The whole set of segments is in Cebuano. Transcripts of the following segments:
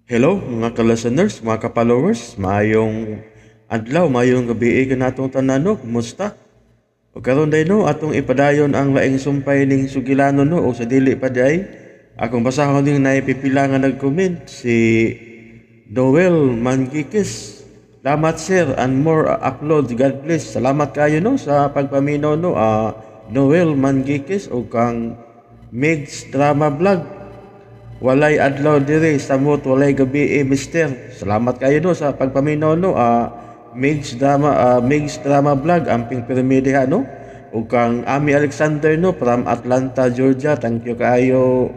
Hello mga ka-listeners, mga ka-followers, maayong adlaw, maayong gabi kanatong tanan no, kumusta? O karon day no, atong ipadayon ang laing sumpay ning sugilano no, o sa dili pa day, akong basahon ning naipipila nga nag-comment si Noel Mangikis. Salamat sir and more uploads. God bless. Salamat kayo no sa pagpaminaw no, Noel Mangikis o kang Migs Drama Vlog. Walay adlaw dire samot walay gabi eh, mister. Salamat kayo no sa pagpaminaw no, Migs Drama Vlog amping pirmide ha no. Ug kang Ami Alexander no from Atlanta, Georgia. Thank you kaayo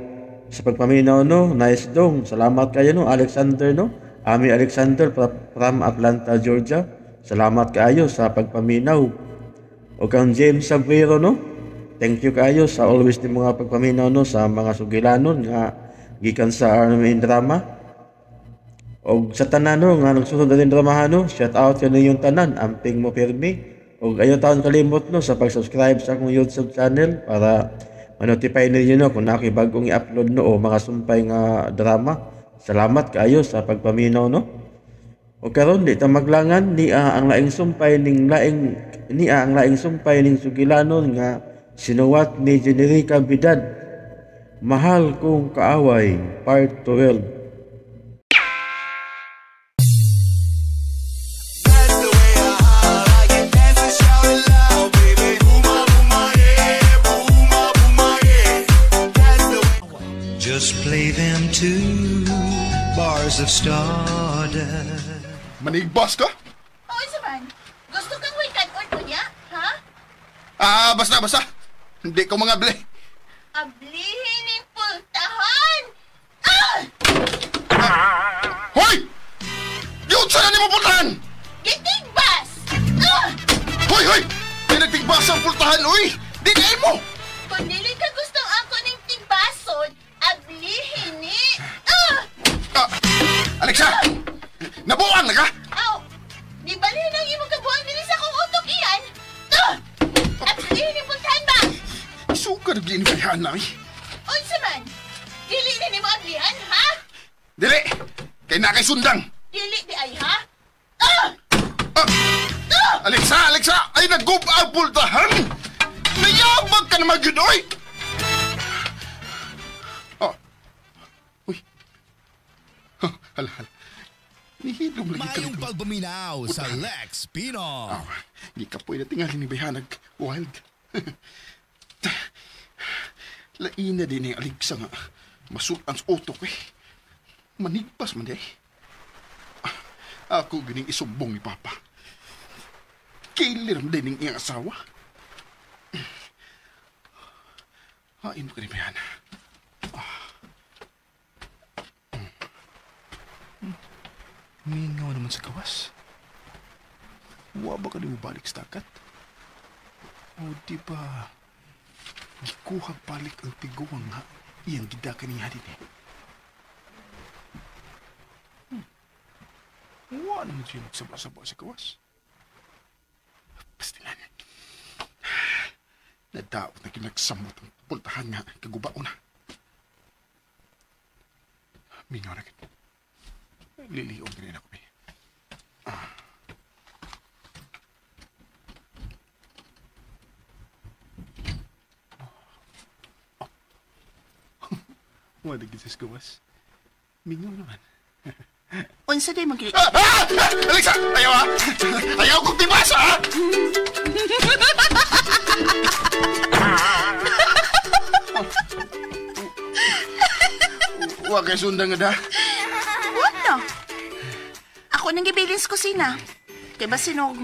sa pagpaminaw no. Nice dong. Salamat kayo no Alexander no. Ami Alexander from Atlanta, Georgia. Salamat kaayo sa pagpaminaw. Ug kang James Sabuero no. Thank you kaayo sa always ni mga pagpaminaw no sa mga sugilanon nga gikan sa RMN Drama. Og sa tanan no nga nagsunod na din dramahan no, shout out yun yung tanan, amping mo pirmi. Og ayaw taon kalimot no sa pag-subscribe sa akong YouTube channel para ma-notify ninyo no kung na ako'y bagong i-upload no o mga sumpay nga drama. Salamat kaayo sa pagpaminaw no. O karon di ta maglangan niya ang laing sumpay ning laing niya ang laing sumpay ning sugilanon nga sinuwat ni Generika Bidad. Mahal Kong Kaaway, Part 12. Just play them two bars of stardust. Manigbas ka? Oo, man. Gusto kang weekend on niya, ha? Ah, basta, basta. Hindi ko mga bli. Ablihin ang pultahan! Ah! Ah! Hoy! Yun saan na nimo pultahan? Gitigbas! Ah! Hoy, hoy! Di nagtigbas ang pultahan, uy! Di na mo! Kung dili ka gustong ako ng tigbason, ablihin ni... Ah! Ah! Alexa! Nabuang na ka? Aw! Di balhin ang imong kabuang dili sa akong utok iyan! Ah! Ablihin ang pultahan ba? Suka na ginibayan na eh. Unsa man? Dili na nimo ablihan, ha? Dili! Kay na kay sundang! Dili di ay, ha? Ah! Ah! Ah! Alexa! Alexa! Ay nagub ang pultahan! Nayabag ka naman yun, oy! Oh. Uy. Huh, hala, hala. Nihilom lagi ka Mayong pagpaminaw sa Lex Pino. Oh, di ka po inatingali ni Bayhanag. Wild. Laina din yung Alexa nga. Masulan sa utok eh. Manigpas man di eh. Ako gining isumbong ni Papa. Killer man din yung iyang asawa. Hain mo ka ni Bayhana. Mingaw naman sa gawas. Wa ba ka di mo balik sa dagat? O di ba gikuha balik ang tiguang nga iyang gidaka niya din eh. Wa naman siya nagsaba-saba sa gawas. Pastilan. Nadaot na kinagsamot ang pultahan nga kagubao na. Mingaw na kita. Liliom na rin ako eh. Wala gid sa gawas. Mingaw naman. Unsa day mag- Ah! Ah! Alexa! Ayaw ah! Ayaw kong tibasa ah! Wa kay sundang nga da. What no? Ako nang gibilin sa kusina. Kay ba sinog?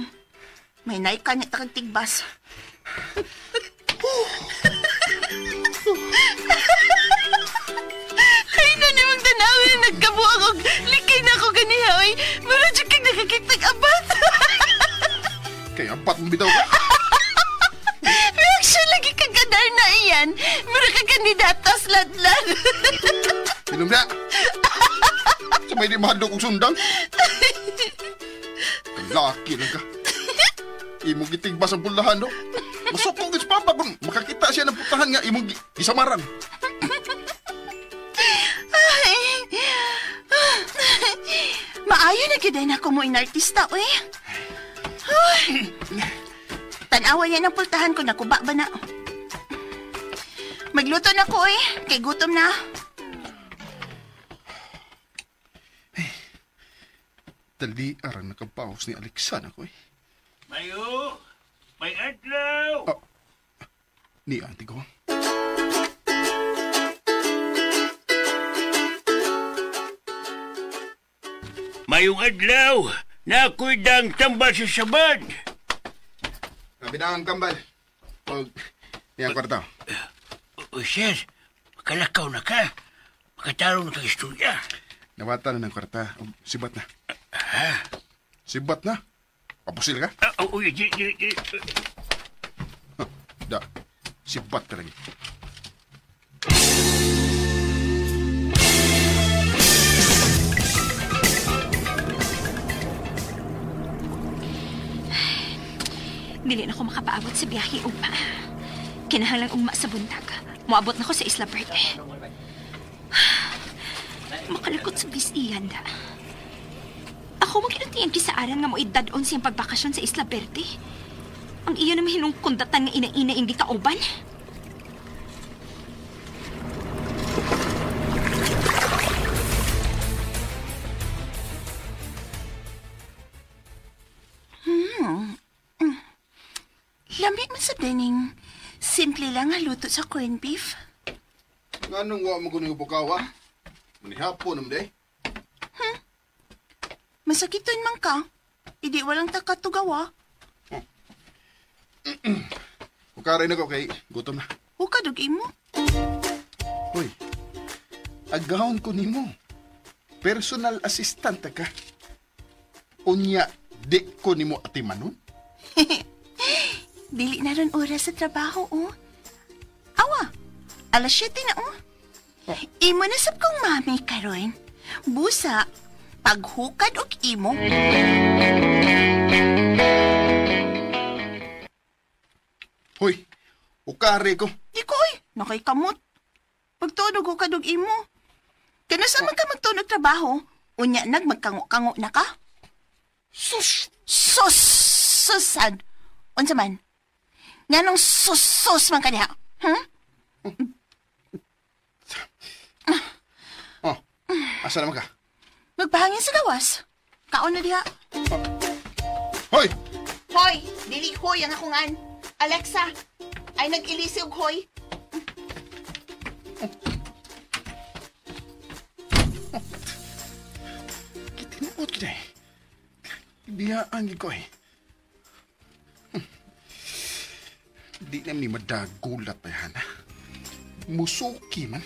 May naik ka niya takag tigbas. Ay na nimong tanawin, nagkabuang og likay na ako ganiha, oy. Mura jud kag nakakitag abat. Kay abat mo bitaw ka. Reaction lagi kag kadar na iyan. Mura kag kandidato sa ladlad. Inom na. Sa may di mahadlok og sundang. Laki lang ka. Imong gitigbas ang pultahan, no? Masukong gid sa papa kung makakita siya ng pultahan nga imong gisamaran. Ay. Maayo na gyud ako mo inartista, uy. Huy. Tan-awa yan ang pultahan ko, nakuba ba na? Magluto na ko, uy. Kay gutom na. Ay, dali arang nakabaos ni Alexa na ko, eh. Mayo! May adlaw! Oh, ni ate ko. Mayong adlaw, na ako'y dang tambal sa sabad. Sabi na ang tambal. O, niyang kwarta. O, sir, makalakaw na ka. Makatarong na kang istorya. Nawata na ng kwarta. O, sibat na. Ha? Sibat na? Papusil ka? Uy, di. Da, sibat ka lagi. Dili na ko makapaabot sa biyahe ugma. Kinahanglang ugma sa buntag. Moabot na ko sa Isla Verde. Makalakot sa bisiyan da. Ako makinatiyan kisaaran nga mo idadon siyang pagbakasyon sa Isla Verde. Ang iyo na mahinong kundatan nga ina-ina hindi kauban. Lamig man sa dining. Simple lang ang luto sa corned beef. Nganong wa mo kuno bukaw, ha? Manihapon naman day. Masakiton man ka. Idi walang takatugawa. Oh. Ukaray na ko kay gutom na. Uka dug imo. Hoy. Agahon ko nimo. Personal assistant ka. Unya di ko nimo atimanon. Dili na ron oras sa trabaho, oh. Awa, 7:00 na, oh. Imo na sab kong mami karon. Busa, paghukad og imo. Hoy, ukare ko. Di ko, oy. Nakay kamot. Pagtunog hukad og imo. Kanasa man ka magtunog trabaho, unya nag magkango-kango na ka. Sus! Sus! Susad! Unsa man? Nganong sus-sus man ka diha? Oh, asa naman ka? Magpahangin sa gawas. Kaon na diha. Oh. Hoy! Hoy! Dili hoy ang akungan. Alexa, ay nag-ilisi og hoy. Kitinuot kita eh. Biyaan ko eh. Di naman ni madagulat pa yan. Musuki man.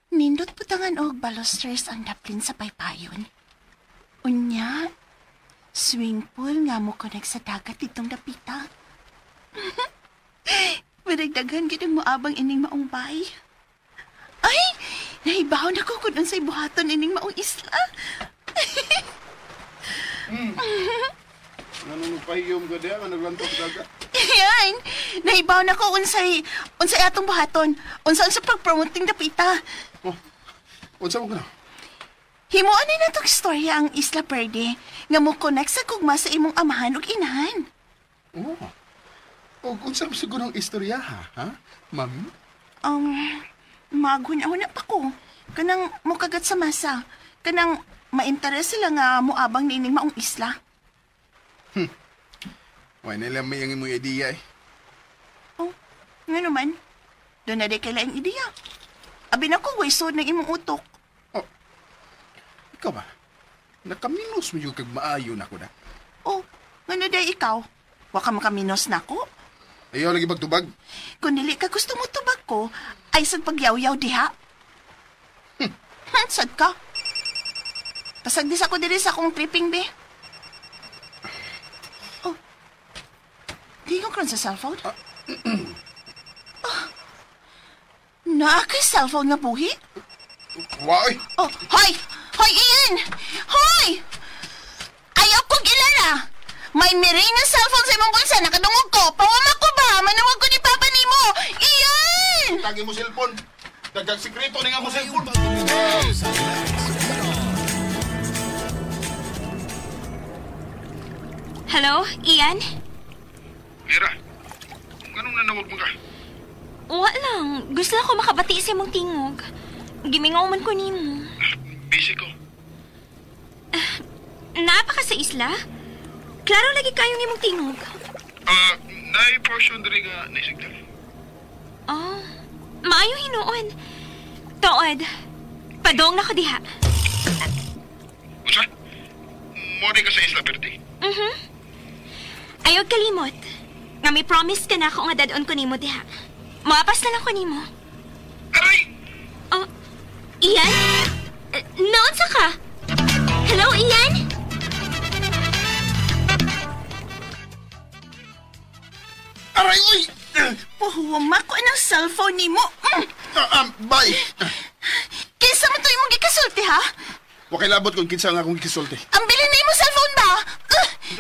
Nindot putangan og balusters ang daplin sa paypayon. Unya, swimming pool nga mo connect sa dagat itong dapita. Maragdaghan gid ang moabang ining maong bay. Ay! Nahibaw na ko kung unsay buhaton ining maong isla. Ano nagpahiyom ka diya? Naglantok dagat? Yan! Nahibaw na ko unsay atong buhaton. Unsa sa pag-promoting dapita. Oh, unsa mo ka na? Himuon ni natong istorya ang Isla Verde nga mo connect sa gugma sa imong amahan ug inahan. Oh. Og unsa mo siguro ang istorya ha? Ha? Mami? Maghuna-huna pa ko. Kanang mukagat sa masa. Kanang ma-interest sila nga muabang niining maong isla. Way nila may ang imong idea eh. Oh, nga naman. Doon na di kailaing ideya. Abi na ko, way sod ng imong utok. Oh, ikaw ba? Nakaminos mo yung kag maayo na ko na. Oh, nga na di ikaw? Wa ka makaminos na ko? Ayaw lagi magtubag. Kung dili ka gusto mo tubag ko, ay sad pagyaw-yaw diha. Sad ka. Pasagdis ako diri sa akong tripping, be. Oh. Di ko karon sa cellphone? Oh. Naa kay cellphone nga buhi? Why? Oh, hoy! Hoy, Ian! Hoy! Ayaw kong ilala! May miring nga cellphone sa imong bulsa, nakadungog ko. Pawama ko ba? Manawag ko ni Papa nimo. Dagang sikreto ning akong cellphone. Hello, Ian? Mira, ganun nanawag mo ka? Wa lang. Gusto lang ko makabati sa imong tingog. Gimingaw man ko nimo. Busy ko. Naa pa ka sa isla? Klaro lagi kayong imong tingog. Naay portion diri nga na signal. Oh, maayo hinuon. Tuod, padong na ko diha. Unsa? Mo di ka sa Isla Verde? Mhm. Ayaw kalimot. Nga may promise ka na ako nga dadon ko nimo diha. Maapas na lang ko nimo. Aray! Oh, Ian? Naunsa ka? Hello, Ian? Aray, uy! Pahuwama ko ang cellphone nimo. Bye! Kinsa man to imong gikasulti, ha? Wa kay labot kung kinsa nga akong gikasulti. Ang bilin na imong cellphone ba?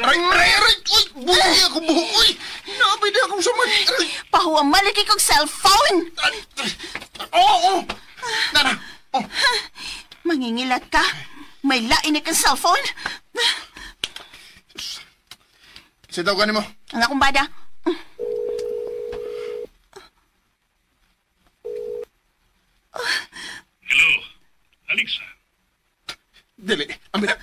Aray, aray, aray! Uy! Buhi ako, buho! Uy! Naabay na akong sumad! Aray! Pahuwama lagi kog cellphone! Oo, oo! Nana! Oh. Mangingilat ka? May lain na kang cellphone? Sa tawagan nimo. Ang akong bada. Hello, Alexa. Dili, amina.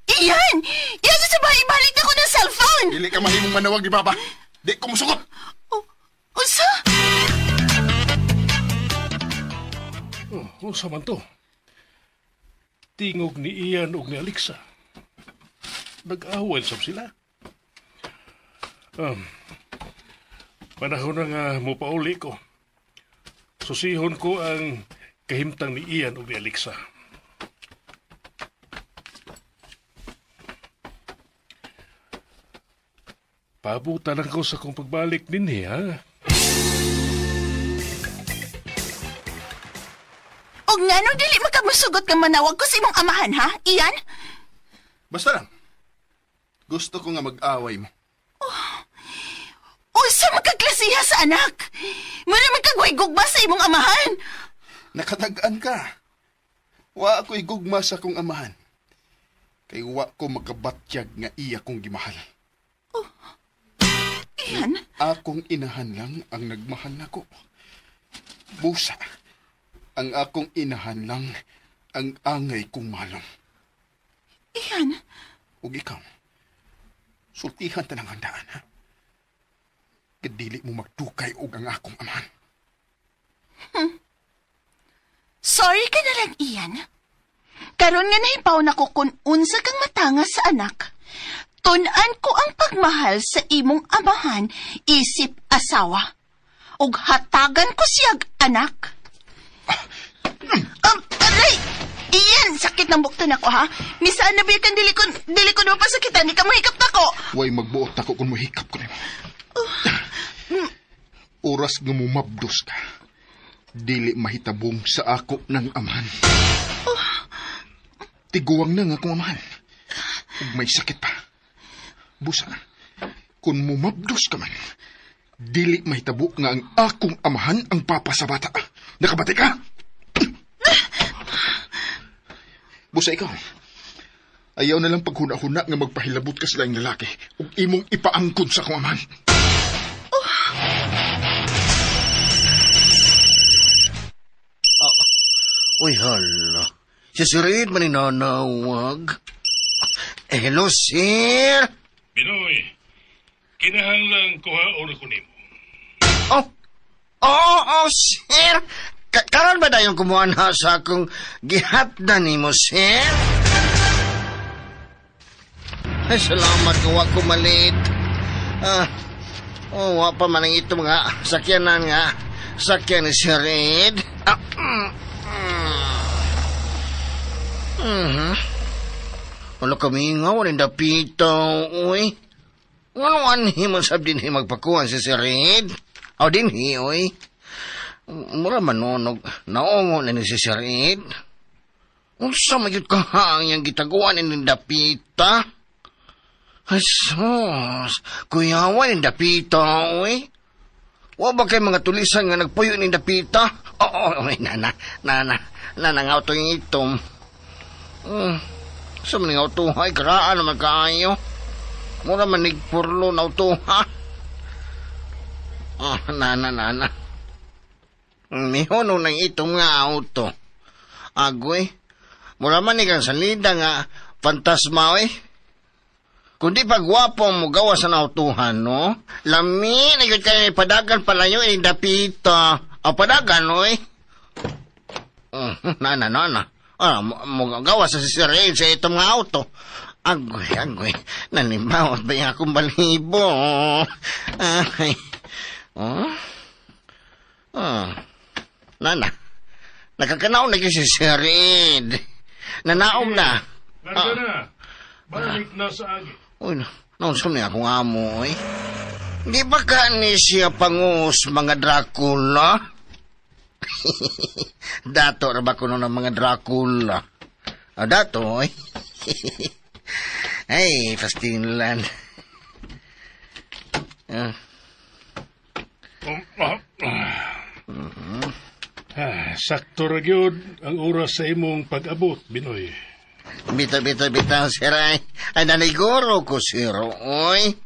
Iyan! Iyan sa bahay, ibalik ako ng cellphone! Dili ka mahimong manawag ni Papa. Di ko musugot. Oh, unsa? Oh, unsa man to? Tingog ni Ian ug ni Alexa. Nag-away sab sila. Panahon na nga mopauli ko. Susihon ko ang kahimtang ni Ian ug ni Alexa. Pabutan lang ko sa kong pagbalik ninhi, ha? Og ngano dili makamusugot nga manawag ko sa imong amahan, ha? Ian? Basta lang. Gusto ko nga mag-away mo. Oh, unsa magkaklasiha sa anak? Muna magkagway gugma sa imong amahan. Nakatag-an ka. Wa ako'y gugma sa akong amahan. Kay wa ko makabatyag nga iya kong gimahal. Oh, Ian? Akong inahan lang ang nagmahal nako. Busa, ang akong inahan lang ang angay kong mahalon. Ian? Ug ikaw, sultihan ta ng handaan, ha? Kadili mo magdukay og ang akong amahan. Sorry ka na lang, Ian. Karon nga nahipaw na ko kung unsa kang matanga sa anak. Tun-an ko ang pagmahal sa imong amahan isip asawa. Ug hatagan ko siyag anak. Aray! Ian, sakit ng bukton ako, ha? Misaan na biya kang dili ko mapasakitan, di ka mahikap na ko. Way magbuot ako kung mahikap ko nimo. Oras nga mumabdos ka, dili mahitabong sa ako ng amahan. Oh. Tiguang na nga akong amahan. Ug may sakit pa. Busa, kung mumabdos ka man, dili mahitabo nga ang akong amahan ang papa sa bata. Nakabati ka? Busa ikaw, ayaw na lang paghuna-huna nga magpahilabot ka sa laing lalaki ug imong ipaangkon sa akong amahan. Oh. Uy, hala. Si Sir Ed maninanawag. Hello, sir. Binoy, kinahanglang kuhaon ko nimo. Oh, sir. Karon ba dayong kumuha na sa akong gihatdan nimo, sir? Ay, salamat kung wa ko malit. Wa pa man ang ito mga sakyanan nga. Sakyan ni Sir Ed. Wala kami nga, walang dapita, uy. Ano anhi man sab dinhi magpakuhan si Sir Ed? O dinhi, uy. Mura manunog, naungo na ni si Sir Ed. Unsa man yun kahaang yang gitaguan ni dapita? Ay, sus, kuyawan ni dapita, uy. Wa ba kay mga tulisan nga nagpuyo ni dapita? Oo, oh, nana, nana, nana nga auto yung itom. Sa maning auto, ay, karaan naman kaayo. Mura man nigpurlo na auto, ha? Oh, nana, nana. Mihono ng itom nga auto. Agoy, mura man ikang salida nga fantasma, eh. Kundi pa gwapo mo gawa sa nautuhan, no? Lami, nagyod kayo padagan palayo, eh, dapita. O, padagan, oy. Nana, nana. Ah, mo gawa sa sisirain sa itong nga auto. Agoy, agoy. Nanibawat ba yung akong balibo? Ay. Oh? Oh. Nana. Nakakanaon na si Sir Ed. Nanaom na. Larga na. Balik na sa agi. Uy, naunsa niya akong amo, eh. Di ba ka ni siya pangus mga Dracula? Dato ra ba kuno ng mga Dracula? Ah, dato, eh. Ay, fastinlan. Sakto ra gyud ang oras sa imong pag-abot, Binoy. Bita, bita, bita, sir. Ay, ay naniguro ko, sir. Oy.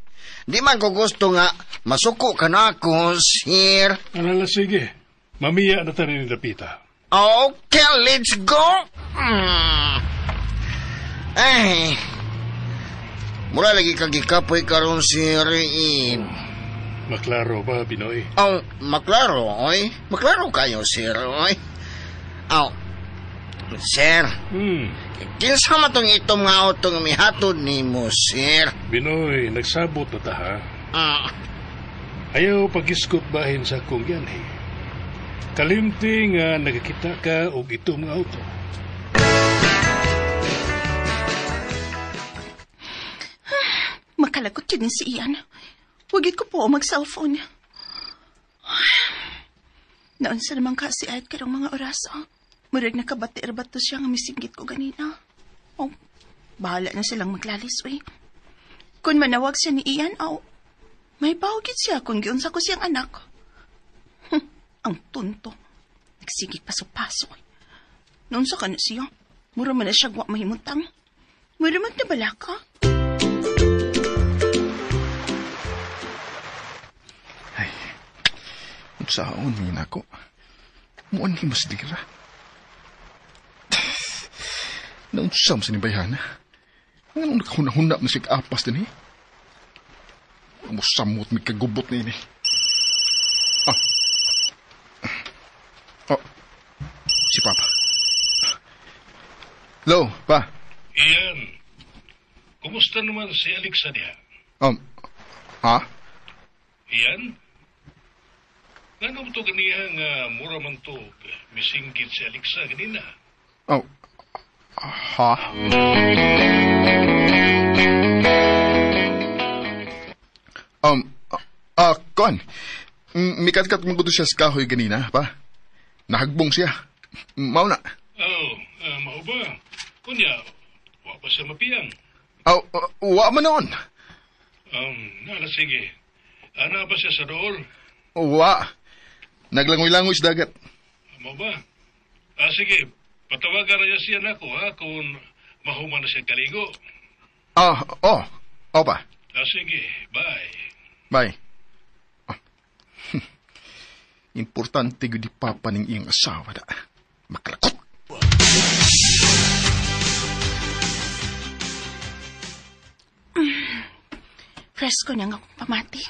Di man ko gusto nga masuko ka na ako, sir. Alala, sige. Mamiya na tayo ni Dapita. Okay, let's go. Ay. Mura lagi kang gikapoy karon, sir. Maklaro ba, Binoy? Oh, maklaro, oy. Maklaro kayo, sir, oy. Oh, sir. Kinsa man tong itom nga auto nga mihatod nimo, sir? Binoy, nagsabot na ta, ha? Ayaw pagiskot bahin sa akong giyanhi. Kalimti nga nagakita ka og itom nga auto. Makalagot yun si Ian. Wagit ko po mag-cellphone. Naon sa naman ka si Ed karong mga oras, oh. Murag nakabati ra ba to siya nga misinggit ko ganina. Oh, bahala na silang maglalis, uy. Kung manawag siya ni Ian, oh, may bawagit siya kung giunsa ko siyang anak. Ang tonto. Nagsigig paso-paso. Noon sa ka na siya, mura man na siya gwa mahimutang. Mura man na bala ka. Ay, unsaon ni nako. Muan ni mas dira. Naunsam sa ni bayhana. Nganong nakahuna-huna man siya apas din eh. Musamot may kagubot ni ini. Ah. Oh. Si Papa. Hello, pa. Ian, kumusta naman si Alexa diha? Ha? Ian? Ngano to ganiha nga mura man to misinggit si Alexa ganina? Oh, ha? Kon. Mikat-kat mo siya sa kahoy ganina, pa. Nahagbong siya. Mao na. Oh, mao ba? Kunya, wa pa siya mapiyang. Oh, wa man noon. Nala sige. Ana ba siya sa dool? Wa. Naglangoy-langoy sa dagat. Mao ba? Sige, patawagan na siya nako ha kung mahuman na siya kaligo. Ah, oh. Oh pa. Sige, bye. Bye. Ah. Importante gyud di papa ning iyang asawa da. Makalakot. Fresko na nga akong pamati.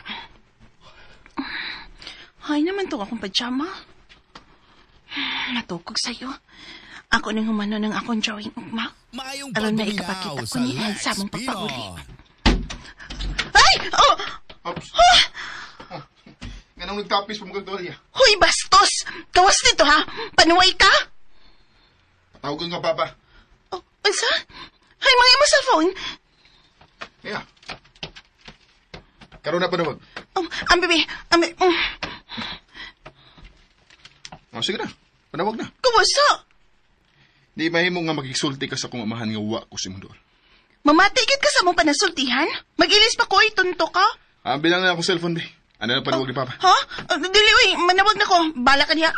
Hay naman to akong pajama. Natukog sa'yo. Ako nang humano ng akong drawing ugma. Maayong Aron na pagduminaw ikapakita ko sa ni Ed Lex sa among pagpauli. Pino. Ay! Oh! Ops. Oh. Nganong nagtapis pa mga dolya? Huy, bastos! Gawas nito ha! Panuway ka! Patawagan ka, papa. Oh, unsa? Ay, mga imo sa phone. Yeah. Karon na panawag. Oh, ang bebe, ang bebe. Oh, sige na. Panawag na. Kumusta? Di mahimo nga magigsulti ka sa kong amahan nga wa ko si Mundol. Mamatigit ka sa mong panasultihan? Mag-ilis pa ko, itunto ka? Ah, bilang na akong cellphone, di. Ano na panawag ni Papa? Ha? Dili, uy, manawag na ko. Bala ka niya.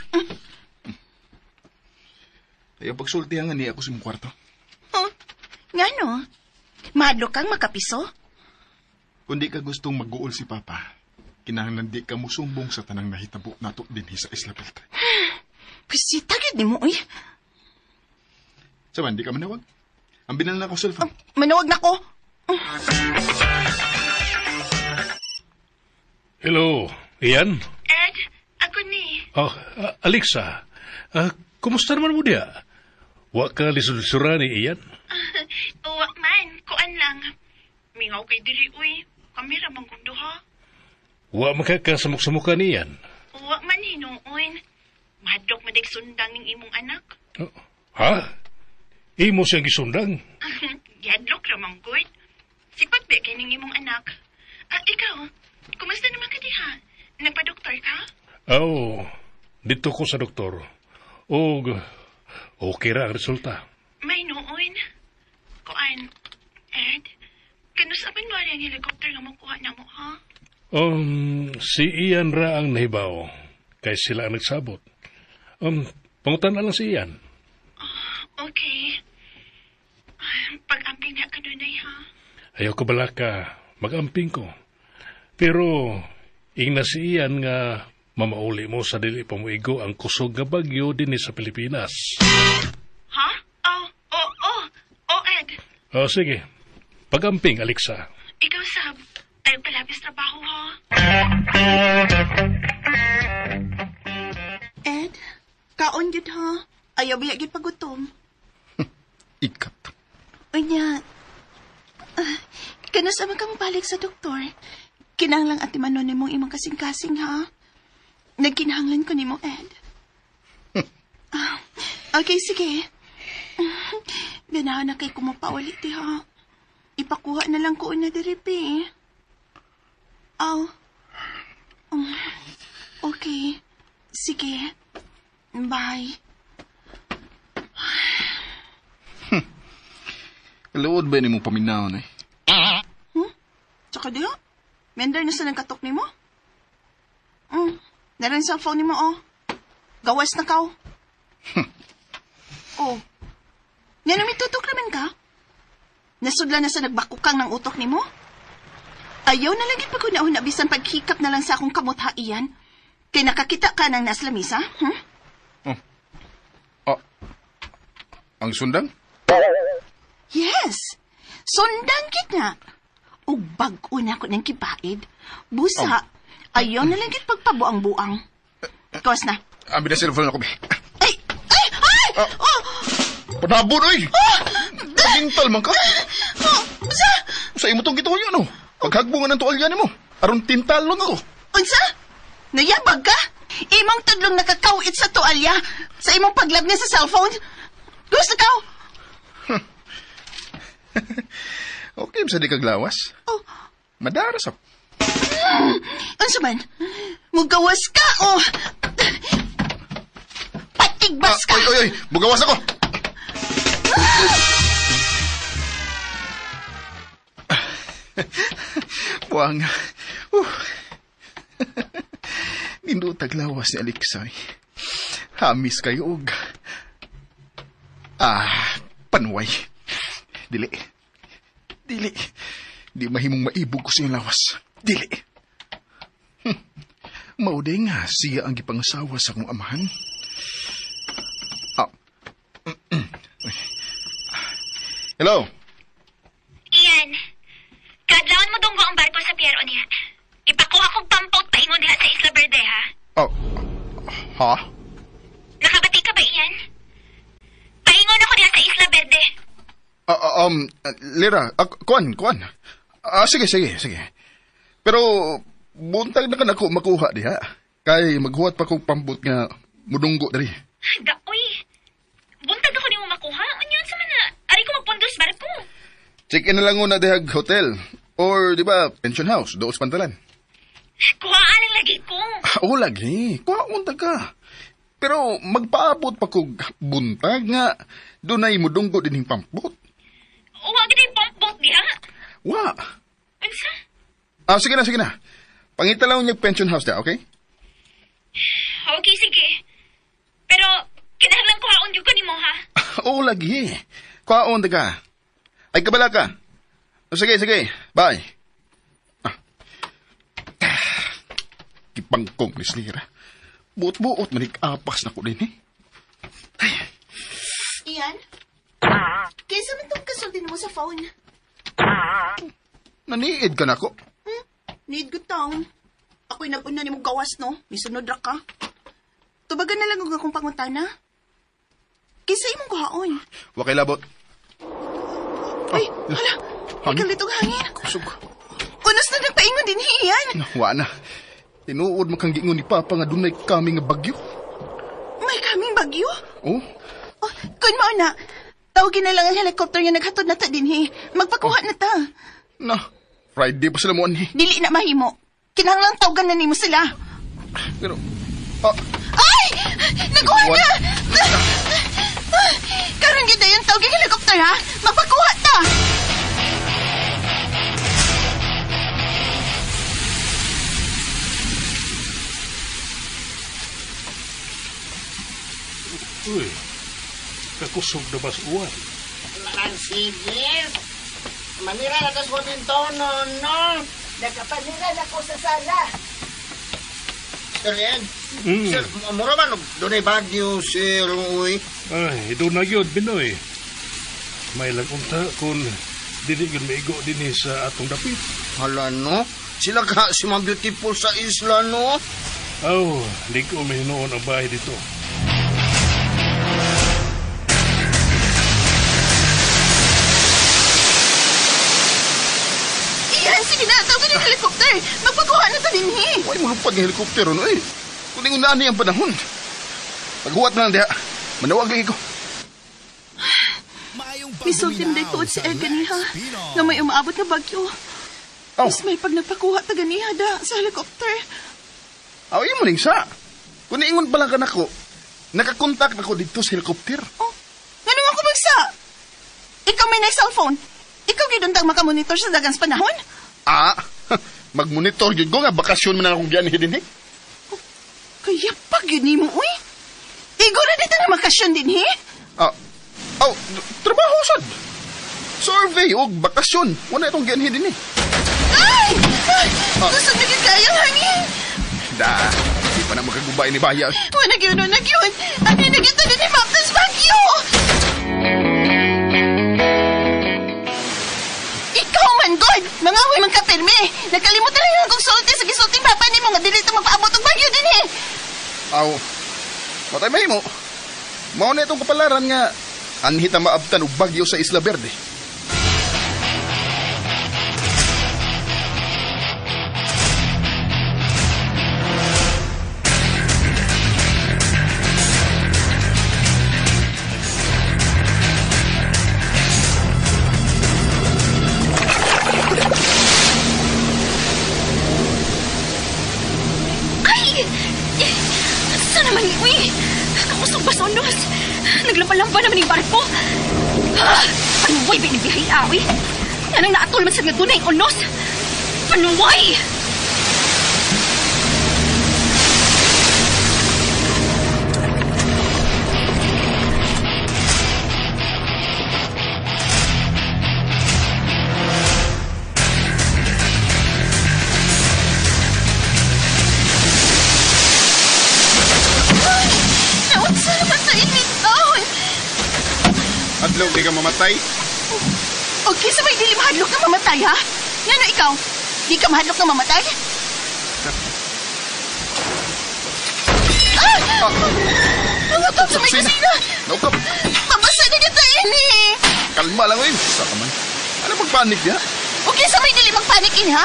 Ayaw pagsultihan nga niya ako sa imong kwarto. Huh? Nga no? Mahadlok kang makapiso? Kung di ka gustong mag-uol si Papa, kinahanglan di ka musumbong sa tanang nahitabo nato dinhi sa Isla Verde. Bisita gyud nimo, uy. Saman, di ka manawag? Ang binal na ako cellphone. Manawag na ko. Hello, Ian? Ed, ako ni. Oh, Alexa, kumusta naman mo diya? Wa ka lisod-lisura ni Ian? Uwa man, kuan lang. Mingaw kay diri, uy. Kami ra bang kundo, ha? Wa makakasamok-samuka ni Ian? Uwa man hinuon. Mahadlok madig sundang ning imong anak. Oh, ha? Imo siyang gisundang? Giadlok ra man gud. Sipat ba kay ning imong anak? Ah, ikaw, kumusta naman ka diha? Nagpa-doktor ka? Oh, dito ko sa doktor. Og okay ra ang resulta. May noon. Kuan, Ed, kanusaban mo ang helicopter nga makuha na mo, ha? Si Ian ra ang nahibaw. Kay sila ang nagsabot. Pangutan na lang si Ian. Okay. Pag-amping na ka dunay, ha? Ayaw ko bala ka, mag-amping ko. Pero, ingna si Ian nga mamauli mo sa dili pa moigo ang kusog nga bagyo dinhi sa Pilipinas. Ha? Oh, oh, oh, oh, Ed. Oh, sige. Pag-amping, Alexa. Ikaw, Sab. Ayaw kalabis trabaho, ha? Ed, kaon yun, ha? Ayaw biya gyud pagutom. Ikat. Unya, kanus man ka mabalik sa doktor? Kinahanglang atimanon nimong imong kasing-kasing, ha? Nagkinahanglan ko nimo, Ed. Okay, sige. Ganahan na kay kumapaulit, eh, ha? Ipakuha na lang ko na diri, pe. Aw. Okay. Sige. Bye. Kaluod ba ni mo paminaw eh? Tsaka diha? Mender na sa nagkatok nimo? Naran sa phone nimo, oh. Gawas na kaw. Oh. Nga na mitutok naman ka? Nasudla na sa nagbakukang ng utok nimo? Ayaw na lang pag-una-una bisan paghikap na lang sa akong kamot ha, Ian. Kay nakakita ka ng nasa lamisa, Oh. Ang sundang? Yes. Sundang kita. Ug bag-o na ako ng kibaid. Busa, ayaw na lang pagpabuang-buang. Kawas na. Abi na cellphone ako, be. Ay! Ay! Ay! Oh! Panabon, oy! Pagintal man ka. Oh! Unsa? Sa imo tong gituyo, no? Paghagbungan ng tuwalya nimo. Aron tintalon ako. Unsa? Nayabag ka? Imong tudlong nakakawit sa tuwalya sa imong paglab niya sa cellphone? Gusto ka? Okay, sa di kaglawas. Oh. Madara sa. Unsa man? Mugawas ka o patigbas ka? Oy, oy, oy! Bugawas ako! Buang. Nindot taglawas ni Alexa. Hamis kayo og. Panuway. Dili. Dili. Di mahimong maibog ko siyang lawas. Dili. Mauday nga siya ang gipangasawa sa akong amahan. Hello? Ian, kadlawon mo dunggo ang barko sa Pier niya. Ipakuha kong pampot paingon diha sa Isla Verde, ha? Oh, ha? Nakabati ka ba, Ian? Paingon ako diha sa Isla Verde. Lira, kuan. Sige. Pero, buntag na ka na ko makuha diha. Kay maghuwat pa kong pambot nga mudunggo diri. Daoy, buntag ako nimo makuha. Unyon sa man na, ari ko magpundos barko. Check-in na lang una dihag hotel. Or, di ba, pension house, doon sa pantalan. Kuhaan lang lagi ko. Oo, lagi. Kuha untag ka. Pero magpaabot pa kog buntag nga dunay mudunggo dinhing pampot. Wa gid yung pampot diha. Wa. Unsa? Sige na. Pangita lang niya pension house da, okay? Okay, sige. Pero kinahanglan kuhaon gyud ko nimo, ha? Oo, lagi. Kwaon, taga. Ay, kabala ka. Sige, sige. Bye. Ah. Kipangkong ni Slira. Buot-buot, manig-apas na ko din eh. Ay. Ian? Kaysa man itong kasultin mo sa phone. Naniid ka na ko? Need good town. Ako'y nag-una ni mong gawas, no? May sunod ra ka. Tubagan na lang akong pangutana. Kaysa imong kuhaon. Wakay labot. Ay, hala. Ikalitong hangin. Kusog. Unos na nagpaingon din, Ian. Nawa na. Tinuod makang giingon ni Papa nga dunay kami nga bagyo. May kaming bagyo? Oh. Oh, kun mao na. Tawagin na lang ang helicopter nga naghatod na ta dinhi. Magpakuha na ta. Na, Friday pa sila mo anhi. Dili na mahimo. Kinahanglang tawagan na nimo sila. Pero, ay! Nakuha na! Karon gyud dayon tawag ang helicopter ha. Magpakuha ta. Uy, kakusog na ba sa uwan? Sige. Manira na tas Washington, no, no. Nakapanira na ko sa sala. Sir Ed, sir, mura man, doon ay bagyo, sir, uy. Ay, doon na yun, Binoy. May lang unta kung dili yun maigo din sa atong dapit. Hala, no? Sila ka si Ma'am Beautiful sa isla, no? Aw, di ko mahinoon ang bahay dito. Iyan, sige na, tawagin ang helicopter. Magpakuha na ta dinhi. Huwag mo lupad ng helicopter, no eh. Kung ingunaan niya ang panahon. Paghuwat na lang diha. Manawag lagi ko. Misulti mo dahil tuod si Ed ganiha. Nga may umaabot na bagyo. Oh. Mas may pag nagpakuha ta ganiha da sa helicopter. Aw, imo ning sa. Kung ingon pa lang ka nako, nakakontak na ko dito sa helicopter. Oh, ngano ako magsa? Ikaw may na cellphone. Ikaw gyud untang makamonitor sa dagang panahon? Ah, magmonitor gyud ko nga bakasyon man akong gianhi dinhi. Oh, kaya pag yun nimo uy. Igo na dito na bakasyon dinhi. Ah, oh, trabaho sad. Survey og bakasyon. Wala itong gianhi dinhi. Ay! Gusto na gyud kayang hangin. Da, di pa na makagubay ni Baya. Wala gyud, wala gyud. Ano na gyud ni Maptas Bagyo? Ikaw man, God! Mga away man ka, pirmi! Nakalimutan lang akong sulti sa gisulting papa ni mo nga dili ito magpaabot og bagyo din eh! Aw, matay may mo. Mao na itong kapalaran nga anhita maabtan og bagyo sa Isla Verde. Naglampalamba naman yung barko. Panuway ba yung bihay, awi? Anong naatol man sa nga dunay unos? Panuway! Adlaw, di ka mamatay? Okay, sa may dili mahadlok na mamatay, ha? Ngano ikaw? Di ka mahadlok na mamatay? Ah! Mga sa may kusina! Naukap! Mabasa na kita ini! Kalma lang, eh. Sa ka man. Ano magpanik niya? Okay, sa may dili magpanik ini, ha?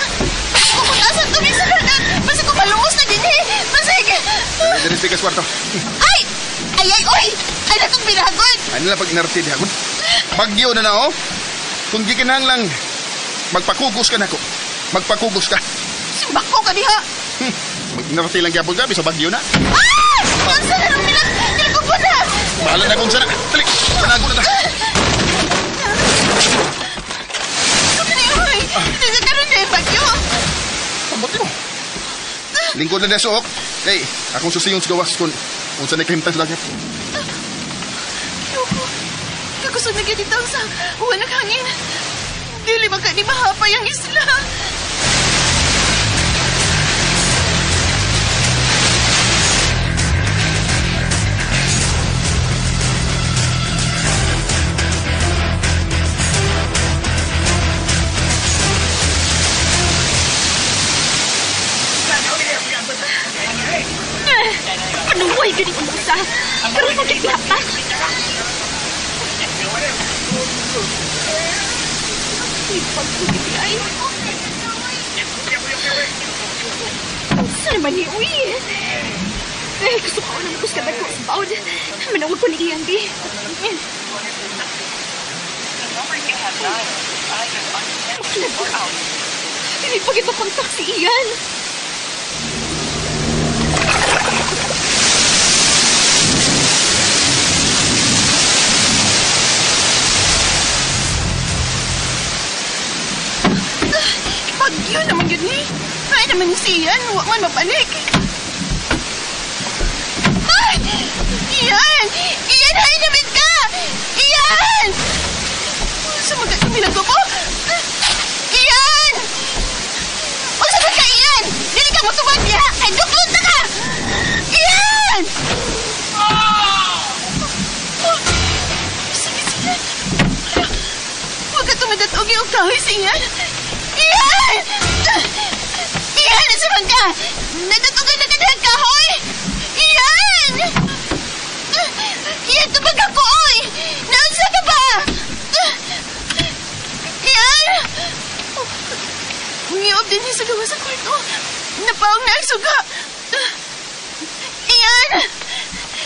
Pumunta sa tubig sa dagat! Basta kung malungos na din, eh! Basig! Dali, dali, sa kwarto. Ay! Ay, ay, oy! Ay, nakong binagod! Ano lang pag inarte di ako? Bagyo na na, oh! Kung di ka nang lang, magpakugos ka na ko. Magpakugos ka. Simbako ka diha! Mag-inarte lang gyapon gabi sa bagyo na. Ah! Ang sana ng bilang! Kinakupo na! Bahala na kung sana! Dali! Panago na ta! Kumani, oy! Hindi ka karoon na yung bagyo! Pabuti mo! Lingkod na suok. Hey, akong susiyon sa gawas kung saan nakahimtang sa dagat. Ayoko. Lusod na gyud itaw sa walang hangin. Dili ba ka ni mahapay ang isla? Panuway gani umusa. Pero sa giglapak. Ay. Saan naman ni Uy? Eh, gusto ko naman ko sa ko sa baon. Manawag ko ni Ian, di. Hindi pa kita kontak si Ian. Bagyo naman yun eh. Ay naman si Ian, wa man mabalik. Ay! Ian! Ian, ay naman ka! Ian! Sumagat yung bilang ko po. Ian! O sagot ka, Ian! Dili ka mo tubag niya! Ay, duklot na ka! Ian! Oh, sige, sige. Huwag ka tumadat-ugi og kahoy si Ian. Ian! Ian, nasa man ka? Nadatugan na ka ng kahoy! Ian! Ian, tubag ako, oy! Naunsa ka ba? Ian! Ngiob din sa gawa sa kwarto. Napaong na ang suga. Ian!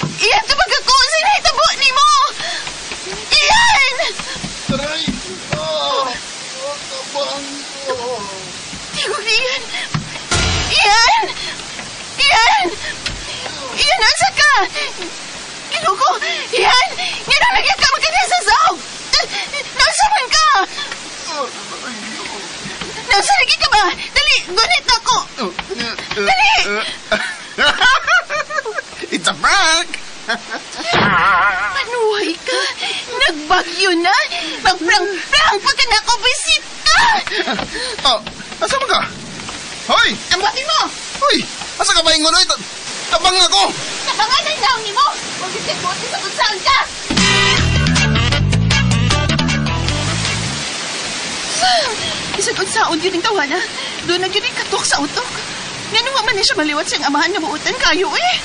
Ian, tubag ako! Sa nahitabo ni mo? Ian! Aray! Oh! Tabang ko! Tigog ni Ian! Ian! Ian! Ian, nasa ka? Ginoo ko! Ian! Nga nagyan ka magkanya sa sahog! Nasa man ka? Nasa lagi ka ba? Dali! Gunit ako! Dali! It's a prank! Panuhay ka? Nagbagyo na? Magprang-prang pa ka na ako, bisit ka! Oh, asa man ka? Hoy! Ang buhatin mo! Hoy! Asa ka ba ingon? Hoy? Tabang ako! Tabangan ang naong ni mo! Huwag yung buti sa kung saan ka! Isang unsaon yun ang tawana. Doon na yun ang katok sa utok. Nga nung man niya siya maliwat siyang amahan na buutan kayo eh.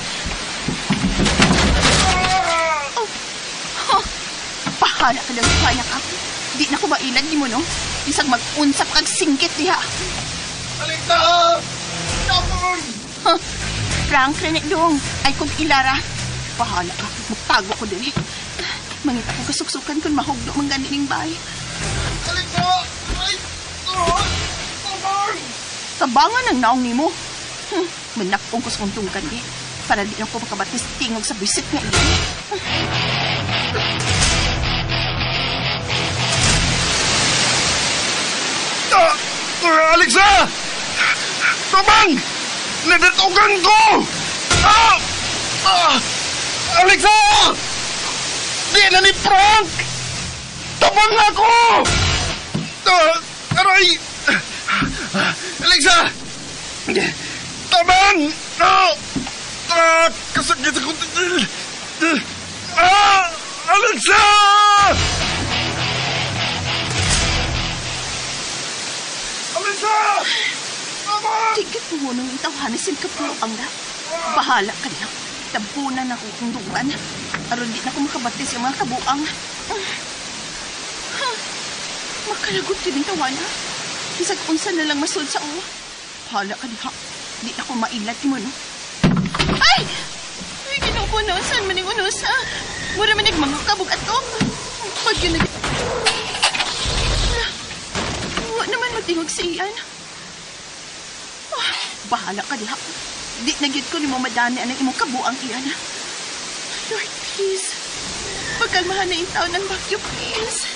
Oh. Oh. Bahala ka lang, kaya ka. Di na ko mailan ni mo, no? Isang mag-unsap kag singkit diha. Alita! Tabang! Huh. Frank, René Dong, ay kung ilara. Bahala ka, magtago ko din eh. Mangita ko kasuksukan kung mahugno mang ganining bay. Alita! Ay! Oh! Tabang! Tabangan ang naong nimo. Manakong ko sa kong eh. Para di na ko makabatis tingog sa bisit nga iyan. Ah! Alexa! Tabang! Nadatugan ko! Ah! Ah! Alexa! Di na ni Frank! Tabang ako! Ah! Aray! Alexa! Tabang! Ah! Ah! Kasakit ako! Ah! Alexa! Alexa! Tabang! Tigit mo nung itawhanesin ka po ang na. Bahala ka na. Tabunan ako kung dugan. Aron di na ko makabatis yung mga kabuang. Makalagot yun ang tawana. Bisag unsa na lang masud sa uwa. Bahala ka diha. Di na ko mailat mo, no? Ay! Ay, ginoo ko no. Saan man yung unusa? Mura man mga kabog atop. Pag yun nag... Wa naman matingog si Ian. Ah, bahala ka diha. Di na gyud ko nimo madani ang imong kabuang iyan. Lord, please. Pagkalmahan na yung taon ng bagyo, please.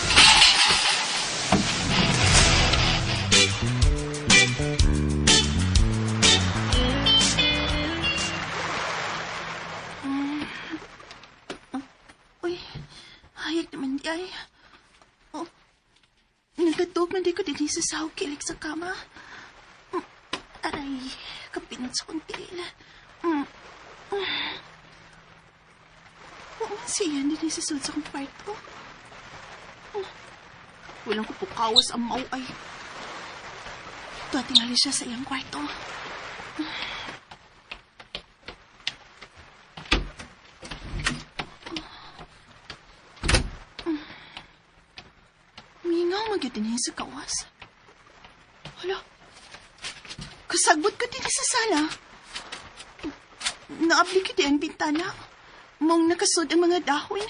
Uy, hayag naman di ay. man di ko din sa sahog kilig sa kama. Aray, kapinot sa kong tiil. Huwag man siya din sa sud sa kong kwarto. Walang kupukawas ang mauay. Tuwatingali siya sa iyang kwarto. Mingaw magyud din sa kawas. Hala, kasagbot ko din sa sala. Naabli ko di ang bintana. Mong nakasud ang mga dahon.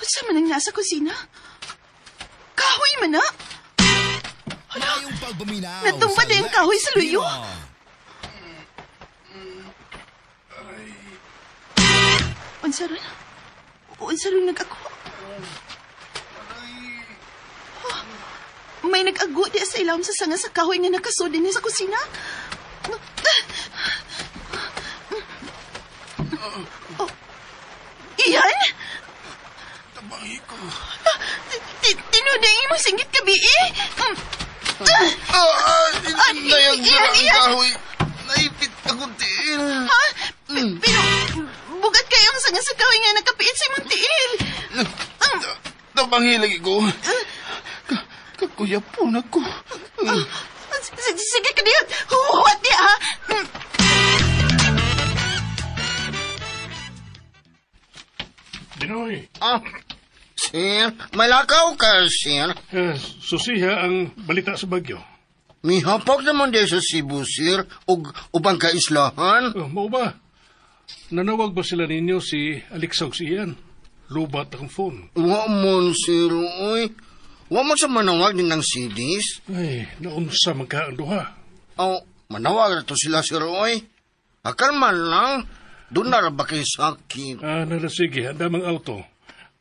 Unsa man ang nasa kusina? Kahoy man na! Hala, natumba din ang kahoy sa luyo. Unsa ron? Unsa ron nag-ako? May nag-ago di sa ilawom sa sanga sa kahoy nga nakasud din sa kusina. Oh. Iyan? Tabangi ko. Tinuod ang imong singgit gabi eh. Nayag na ang kahoy. Naipit akong tiil. Ha? Pero bugat kayo ang sanga sa kahoy nga nakapiit sa imong tiil. Tabangi lagi ko. Kakuya po na ko. Sige ka diyan. Huwat niya ha. Dinoy. Sir, malakaw ka, sir. Susiha ang balita sa Bagyo. Mihapag naman din sa Cebu, sir, ug ubang kaislahan. Mao ba? Nanawag ba sila ninyo si Alexa ug si Ian? Lubat ang phone. Wa mon, sir, oy. Wa mo sa manawag din ng CDs? Ay, naunsa man ka ang duha. Oh, manawag na to sila, sir, oy. Akal man lang. Doon na ba kay sakit? Nara, sige, ang damang auto.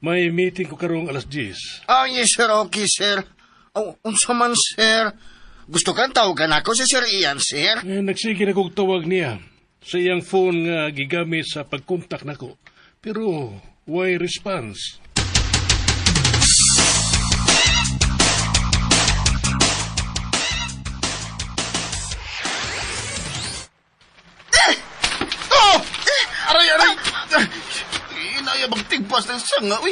May meeting ko karong 10:00. Yes, sir, okay, sir. Oh, unsa man, sir? Gusto kang tawagan ako si Sir Ian, sir? Eh, nagsige na kong tawag niya sa iyang phone nga gigamit sa pagkontak nako. Pero, why response? Oh! Aray, aray! Inaya bang tigpas ng sanga, uy!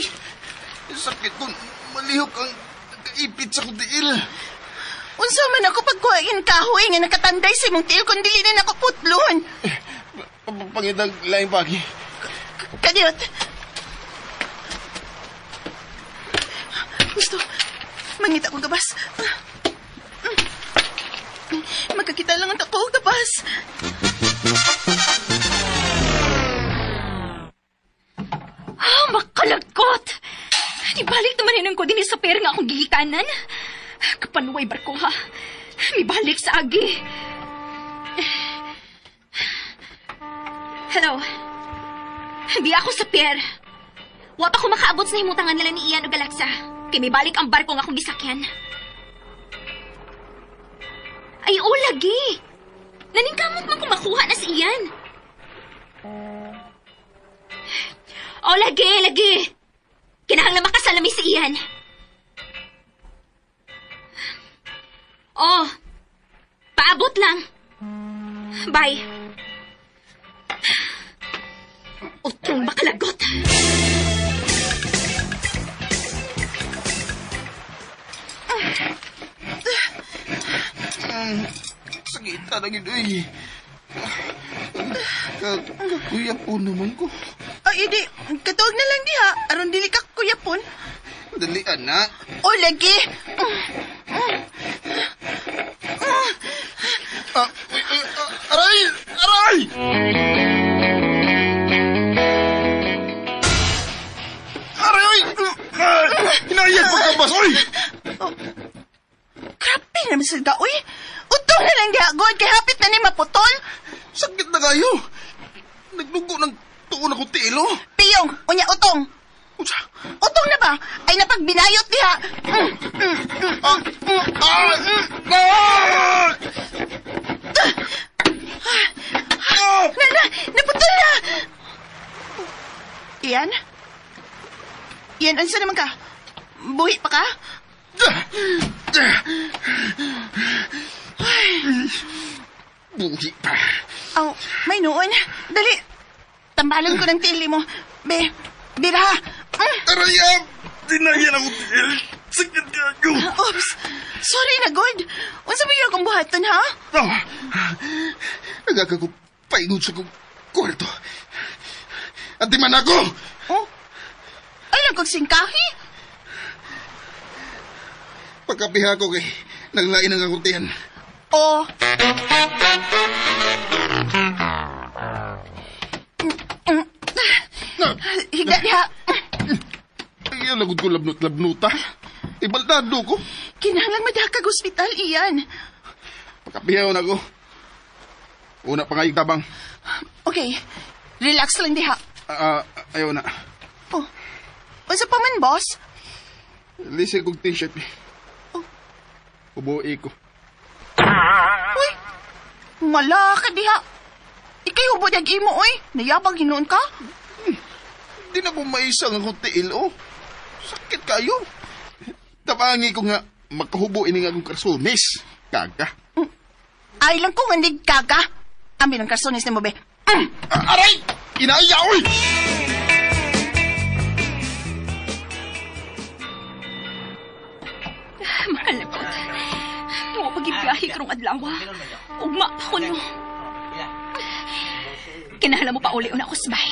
Sakit kung malihok ang nakaipit sa kong tiil. Unsa man ako pagkuhain kahoy nga nakatanday sa imong tiil kung dili na nako putlon. Pangitag laing pagi. Kadiyot. Gusto, mangita kong gabas. Magkakita lang ang tako og gabas. Ah, makalagkot! Di balik naman hinang ko din sa pera nga akong gigikanan. Kapanuway barko ha. Mibalik sa agi. Hello. Hindi ako sa pier. Wa pa ko makaabot sa himutangan nila ni Ian o Alexa. Kay mibalik ang barko nga akong gisakyan. Ay, o lagi. Naningkamot man kung makuha na si Ian. O lagi, lagi. Kinahanglan makasalami si Ian. Oh, paabot lang. Bye. Utong makalagot. Sakita na gid, uy. Kakuya po naman ko. Ay, idi. Katuog na lang diha. Aron dili ka kuyapon. Dali, anak. O, lagi. Aray! Aray! Aray, oy! Hinayag pagkabas, oy! Grabe naman sa oy! Utong na lang diha, God, kay hapit na ni maputol. Sakit na kayo. Nagdugo ng tuon ako tiilo. Piyong, unya utong. Unsa? Utong na ba? Ay napagbinayot diha. Na, naputol na! Ian? Ian, unsa naman ka? Buhi pa ka? Buhi pa. Aw, may noon. Dali. Tambalan ko ng tili mo. Be, bira. Aray, dinayan ako tiil. Sakit ka. Oops. Sorry na, God. Unsa ba yung akong buhaton, ha? Oh, nagaka ko paingon sa kong kwarto. At di man ako! Oh, ay lang kong singkahi. Pagkapiha ko kay naglain ang akong tiyan. Oh. Higa diha. Ay, lagod ko labnot-labnota. Ibaldado ko. Kinahanglan madakag ospital, iyan. Pagkapiha na ko. Una pa nga yung tabang. Okay. Relax lang diha. Ayaw na. Oh. Unsa pa man, boss? Lisig kong t-shirt. Oh. Ubuhi ko. Uy! Malaka diha. Ikay hubo dag imo, oy. Nayabag hinuon ka? Di na ko maisang akong tiil, oh. Sakit kayo. Tapangi ko nga makahubo ini nga akong karsones. Kaga. Ay lang ko nga hindi kaga. Amin ang karsones ni mo, be. Aray! Inaya, oy! Makalakot. Wa pagibiyahe karong adlaw. Ugma pa ko no. Kinahanglan mo pa uli una ko sabay.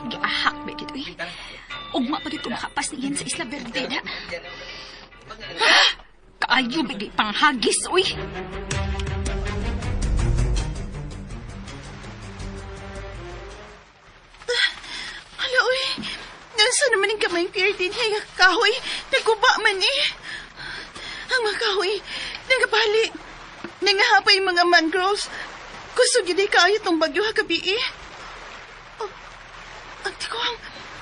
Giahak ba gid oy. Ugma pa gid ko makapas niyan sa Isla Verde na. Kaayo bigay panghagis oy. Hala oy. Nasa naman ang kamay pier din hey kahoy. Nagguba man eh. Ang mga kahoy nagapali. Nangahapay mga mangroves. Kusog gid kaayo tong bagyo ha gabi eh. Oh, ang tikuang.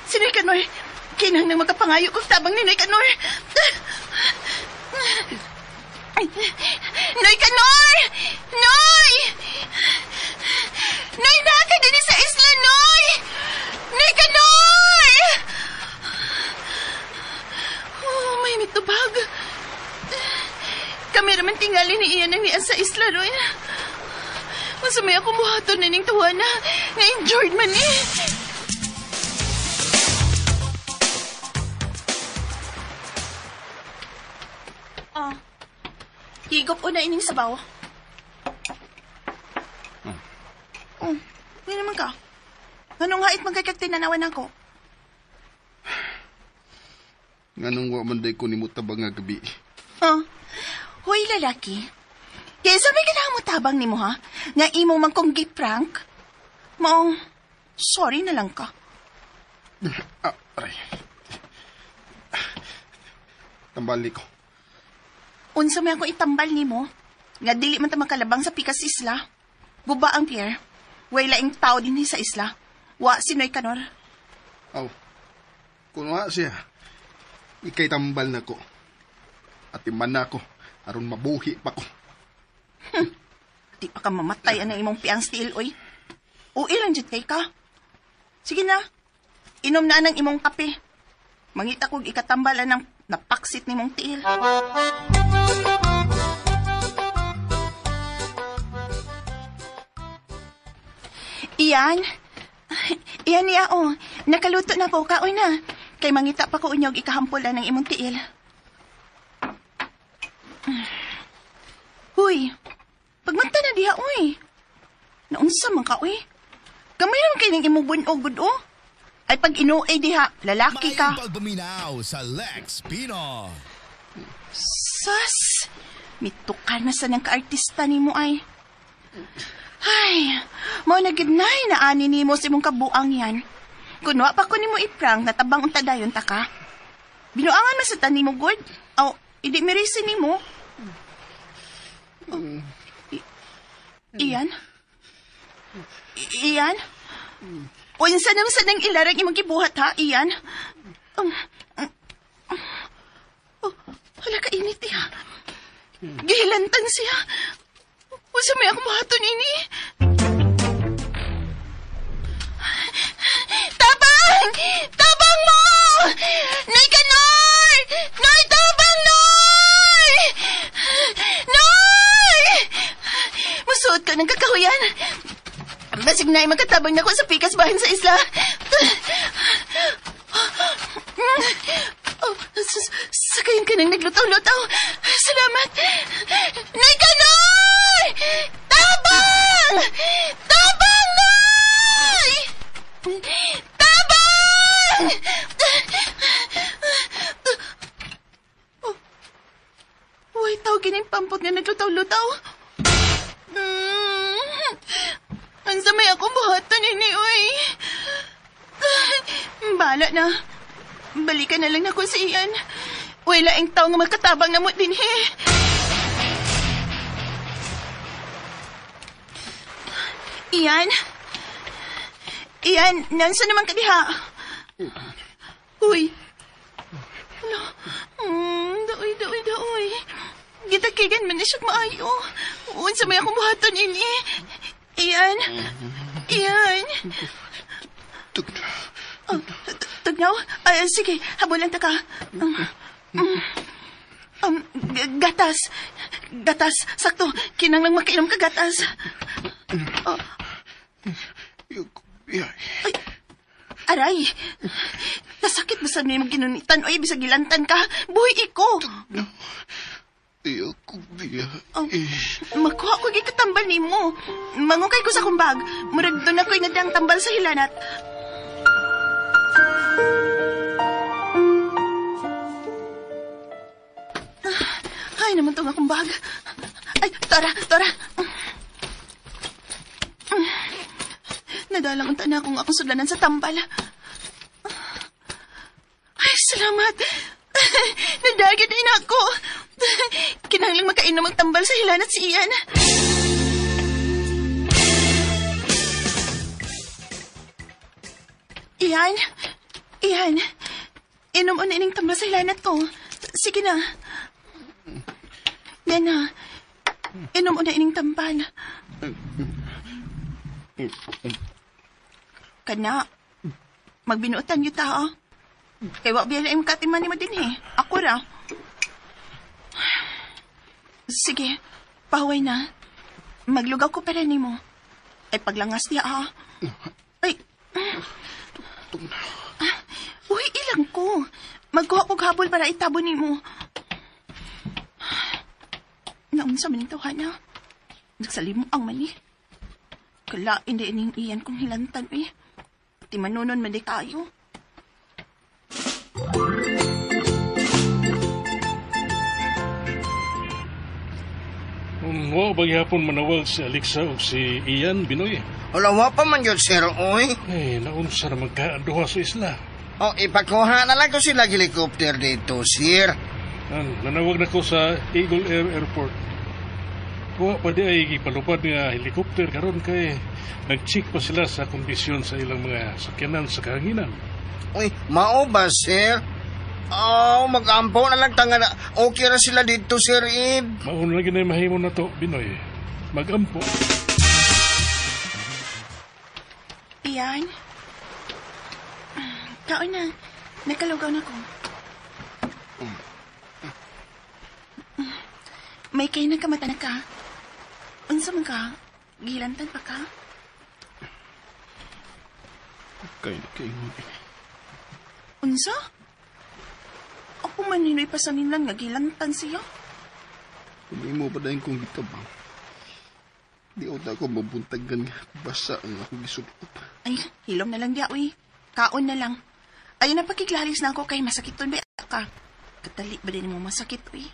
Sinoy Kanor. Kinahanglan makapangayo kong tabang ni Noy Kanor. Noy Kanor! Noy! Noy, naa ka dinhi sa isla, Noy! Noy Kanor! Oh, may mitubag. Kami raman tingali ni Ian ang nian sa isla, Roy. Masamay akong buhaton na ning tawana. Nga injured man eh. Oh. Higop una ining sabaw. Oh, hindi naman ka. Anong hait man kay kag tinanawan ako? Nganong wa man day ko nimo tabang nga gabi. Oh. Hoy lalaki. Kaysa may kinahanglan mo tabang nimo ha? Nga imo man kong gi-prank. Maong sorry na lang ka. Aray. Tambali ko. Unsa may ako itambal nimo? Nga dili man ta makalabang sa pikas isla. Guba ang pier. Way laing tao dinhi sa isla. Wa si Noy Kanor. Aw. Kung wa siya, ikay tambal na ko. At iman na ako, aron mabuhi pa ko. Di pa ka mamatay ang imong piang steel, oy. Ui lang jud kay ka. Sige na. Inom na ang imong kape. Mangita kog ikatambal ang napaksit nimong tiil. Iyan. Iyan niya, oh. Nakaluto na ko, kaoy na. Kay mangita pa ko unyog ikahampulan ng imong tiil. Huy, pagmata na diha, uy. Naunsa man ka, uy. Gamay naman kayo ng imong bunog, gud, oh. Ay pag inuay diha, lalaki ka. Maayong pagpaminaw sa Lex Pino. Sus! Mitukar na sa nang kaartista ni mo ay. Ay, mao na gid nay na ani nimo sa imong kabuang yan. Kun wa pa ko nimo i-prank natabang unta dayon ta ka. Binuangan man sa tani mo good. Aw, hindi mirisi nimo. Oh, Iyan? Iyan? Unsa naman sa nang ilarang imong gibuhat ha, Iyan? Oh, hala ka init niya. Gihilantan siya. Unsa may akong buhaton ini? Tabang! Tabang mo! Nay Kanor! Nay, tabang na! Suot ko ng kakahuyan. Basig na ay magkatabang na ko sa pikas bahin sa isla. Oh, sakayin ka nang naglutaw-lutaw. Salamat. Nay Kanoy! Tabang! Tabang, Nay! Tabang! Oh, uy, tawag gining pampot nga naglutaw-lutaw. Ang samay akong buhatan ini, uy. Bala na. Balikan na lang nako si Ian. Uy, laing tao nga magkatabang na mo din, he. Ian? Ian, nansa naman ka diha? Uy. Ano? Daoy, daoy, daoy. Gitakigan man na siya maayo. Unsa may akong buhaton ini. Ian? Ian? Oh, tugnaw? Ay, sige, habulan ta ka. Gatas. Gatas. Sakto, kinanglang makainom ka gatas. Oh. Ay, aray. Nasakit ba sa niyong ginunitan? Oy, bisag gilantan ka. Buhi iko. Oh, makuha ko gikatambal nimo. Mangukay ko sa kumbag. Murag doon ako'y nadang tambal sa hilanat. Ay, naman itong akong bag. Ay, tara, tara. Nadalang unta na akong akong sudlanan sa tambal. Ay, salamat. Nadagit din ako. Kinahanglang makainom ang tambal sa hilanat si Ian. Ian? Ian? Inom na ining tambal sa hilanat ko. Sige na. Yan na. Inom na ining tambal. Kana. Magbinuotan yuta, ah. Kay wa biya laing katiman nimo din, eh. Ako ra. Sige, pahuway na. Maglugaw ko para nimo. Ay, paglangas niya, ah. Ay. Uy, ilang ko. Magkuha kog habol para itabo nimo. Naunsa man ning tawhana. Nagsalimo ang mani. Kalain di ining iyan kong hilantan, eh. Pati manunon man di kayo. Wa ba gihapon manawag si Alexa o si Ian, Binoy? Wala, wa pa man yun, sir, oy. Eh, naunsa naman ka duha sa isla. O, ipakuha na lang ko sila helicopter dito, sir. Nanawag na ko sa Eagle Air Airport. Wa pa di ay ipalupad nga helicopter karon kay nag-check pa sila sa kondisyon sa ilang mga sakyanan sa kahanginan. Uy, mao ba, sir? Oh, mag-ampo na lang tanga na. Okay ra sila dito, Sir Ed. Mauna lagi na mahimo na to, Binoy. Mag-ampo. Ian? Kaon na. Nakalugaw na ko. May kayo nagkamata na ka. Unsa man ka? Gilantan pa ka? Kay na kayo. Unsa? Ako man hinoy pasanin lang nga gilantan siya. Hindi mo pa dahil kong gitabang. Di ako ako mabuntagan nga basa ang akong gisulop. Ay, hilom na lang diya, uy. Kaon na lang. Ayun na pakiklalis na ako kay masakiton ba ka. Katali ba din mo masakit, uy?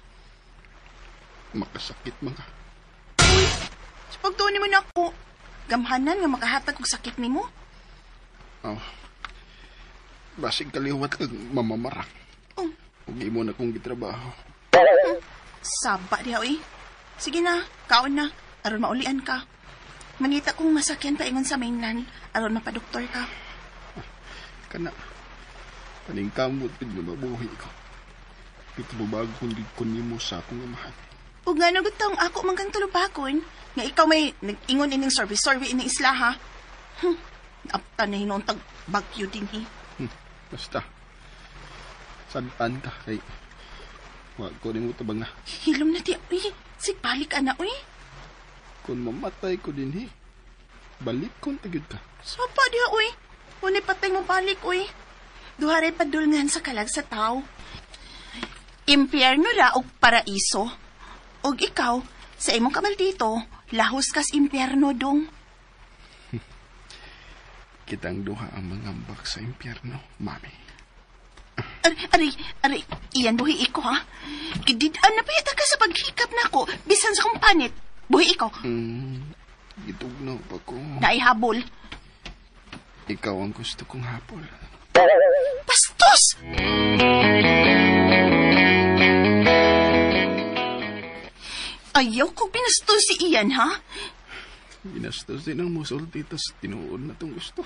Makasakit man ka. Uy, sa pagtuon mo na ako, gamhanan nga makahatag og sakit nimo. Oh. Basig kaliwat kag mamamarang. Oh. Ug imo na kong gitrabaho. Saba diha, uy. Sige na, kaon na. Aron maulian ka. Mangita kong masakyan paingon sa mainland. Aron mapadoktor ka. Kana. Paningkamot pid nga mabuhi ko. Pitulubagon gid ko nimo sa akong amahan. Ug ngano gud taong ako man kang tulubakon, nga ikaw may nag-ingon ining survey ining isla ha. Apta na hinuon tag bagyo din he. Basta. Santan ka kay wa ko nimo tabang na. Hilom na ti, uy. Sig balik ana, uy. Kung mamatay ko dinhi, balik kong tagid ka. Sapa diha, uy. Unay patay mo balik, uy. Duharay padulngan sa kalag sa tao. Impyerno ra og paraiso. Og ikaw, sa imong kamaldito, lahos kas impyerno dong. Kitang duha ang mangambak sa impyerno, mami. Aray, aray, iyan buhi iko, ha? Gidid-an na payata ka sa paghikap nako, bisan sa kong panit. Buhi iko. Gitugnaw pa ko. Naihabol. Ikaw ang gusto kong hapol. Bastos! Ayaw ko binastos si Ian, ha? Binastos din ang musulti, tas tinuod na itong gusto.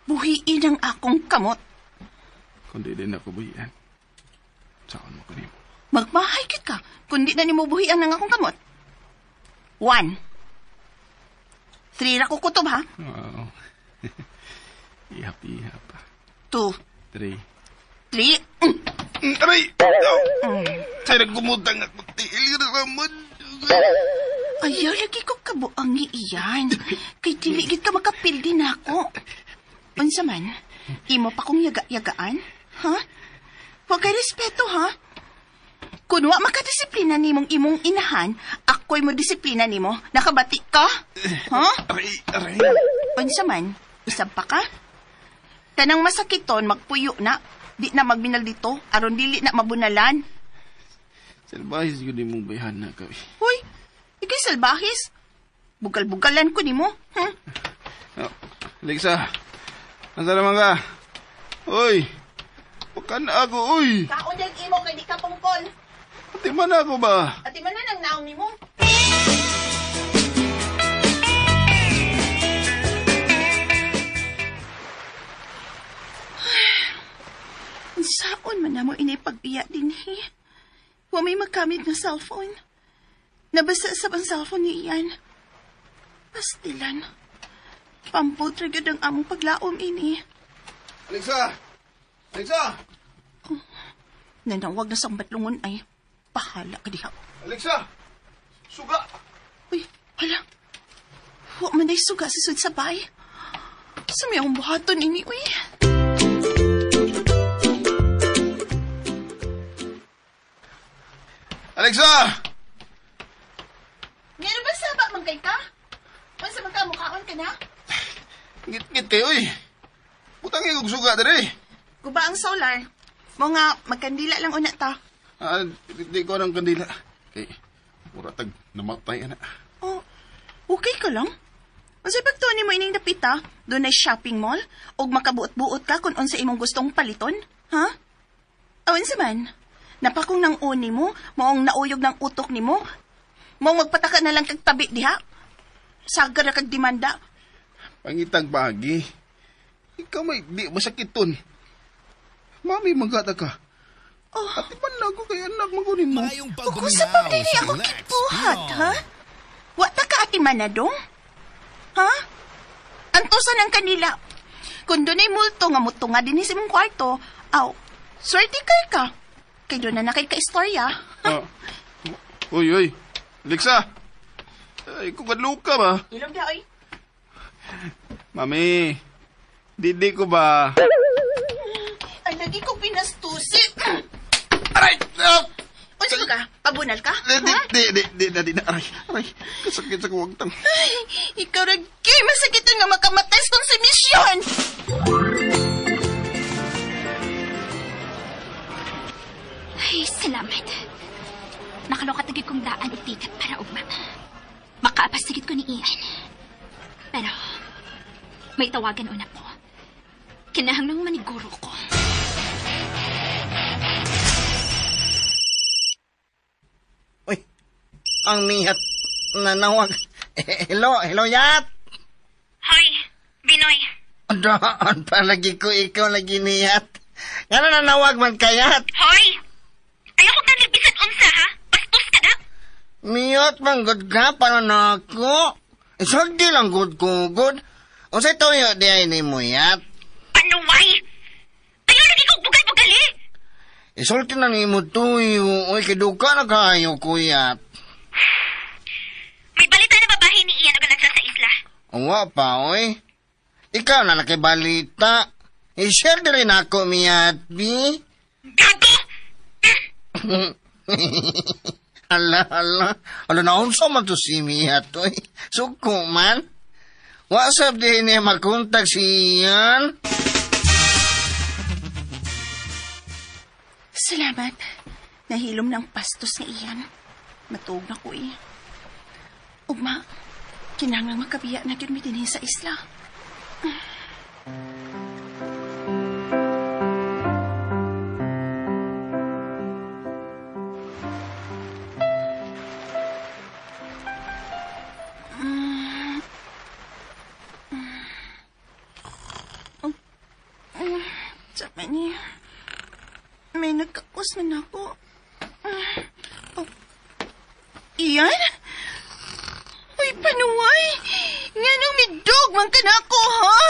Buhiin ang akong kamot. Kundi din ako buhian. Saan mo ko nimo? Magmahay kit ka, kundi na nimo buhian ang akong kamot. 1. 3 ra ko kutob, ha? Oo. Ihap-ihap pa. 2. 3. 3. Aray! Say nagkumutang ako. Tiil ramon. Ayaw, lagi ko kabuang ni Ian. Kay dili gid ka makapildi na ako. Unsa man, imo pa kong yaga-yagaan? Ha? Wa kay respeto, ha? Kun wa makadisiplina nimong imong inahan, ako'y mo disiplina nimo. Nakabati ka? Ha? Aray, aray. Unsa man, isab pa ka? Tanang masakiton, magpuyo na. Di na magbinal dito, aron dili na mabunalan. Salbahis yun imong bayhan na ka. Huy, ikay salbahis. Bugal-bugalan ko nimo. Huh? Oh, Alexa, nasa naman ka? Uy, pakan ako, uy. Kaon din imo kay di ka pungkol. Ati man ako ba? Ati man na nang naong nimo. Saon man na mo inay pagbiya dinhi. Wa may makamit na cellphone. Nabasa sa ang cellphone ni Ian. Pastilan. Pampot ra gyud ang among paglaom ini. Alexa! Alexa! Oh, nanawag na sa batlungon ay. Bahala ka diha. Alexa! Suga! Uy, hala. Wa man ay suga sa sud sabay. Sa may akong buhaton ini, uy. Alexa! Meron ba saba man kay ka? Unsa man ka mukhaon ka na? Ngit-ngit kayo, uy. Butang ikog suga dere. Guba ang solar. Mo nga, magkandila lang una ta. Di ko ng kandila. Kay, mura tag namatay ana. Oh, okay ka lang? Unsay pagtuon nimo ining dapita? Doon ay shopping mall? Og makabuot-buot ka kung unsa imong gustong paliton? Ha? Awan sa man. Napakong nang uni mo, maong nauyog ng utok nimo. Maong magpataka na lang kag tabi diha. Sagar na kag demanda. Pangitag bagi. Ikaw may di masakiton. Mami, magata ka. Oh. Ati man na ako kay anak magunin mo. Mayong Kung sa pagduminaw pagdini sa ako Lex kipuhat, Pinoy. ha? Wa ta ka ati manadong? Ha? Antusan ang kanila. Kung dunay multo nga mutunga dinhi sa imong kwarto, aw, swerte kay ka. Kay doon na nakay ka istorya. Ah. Uy, uy. Alexa. Ay, kung kadlo ka ba? Ilog na, oy. Mami, didi ko ba? Ang lagi kong pinastusi. Aray! Ah! Unsa ka? Pabunal ka? Di, di, Ha? di, di, di, di, di, aray, aray. Kasakit sa kuwagtang. Ay, ikaw ragay masakiton nga makamatay sa konsumisyon. Ay, salamat. Nakalokat na kong daan og ticket para ugma. Makaapas sigit ko ni Ian. Pero, may tawagan una po. Kinahanglang maniguro ko. Uy, ang nihat nanawag. Hello, hello, Yat. Hoy, Binoy. Doon palagi ko ikaw lagi niyat. Nga nanawag man kayat. Hoy! Ayoko ganig bisan unsa, ha? Bastos ka na? Miyot man good ka para nako. Isagdi lang good ko good. Unsay tuyo di ay ni mo yat? Panuway! Ayaw lagi kong bugal-bugal eh! Isulti na nimo tuyo. Uy, kiduka na kayo ko yat. May balita na babae ni Wa pa, oy. Ikaw na nakibalita. I-share din rin ako, miyatbi. Ala, ala. Ala, naunsa man to si Miyat, oy. Suko man. What's up din niya makontak si Ian? Salamat. Nahilom ng pastos ni Ian. Matuog na ko eh. Ugma, kinahanglang makabiya na gyud mi dinhi sa isla. Sabi niya, may nagkakos man ako. Oh. Ian? Uy, panuway! Nga nung midog man ka na ako, ha?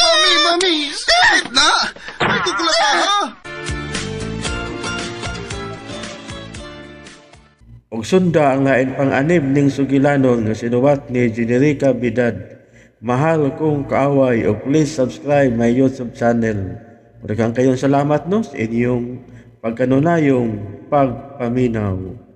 Mami, mami! Sakit na! Ay, kukula ka, ha? Og sunda ang lain pang anim ning sugilanon nga sinuwat ni Generica Bidad. Mahal kong kaaway o please subscribe my YouTube channel. Daghang kayong salamat no sa inyong pagkanunayong pagpaminaw.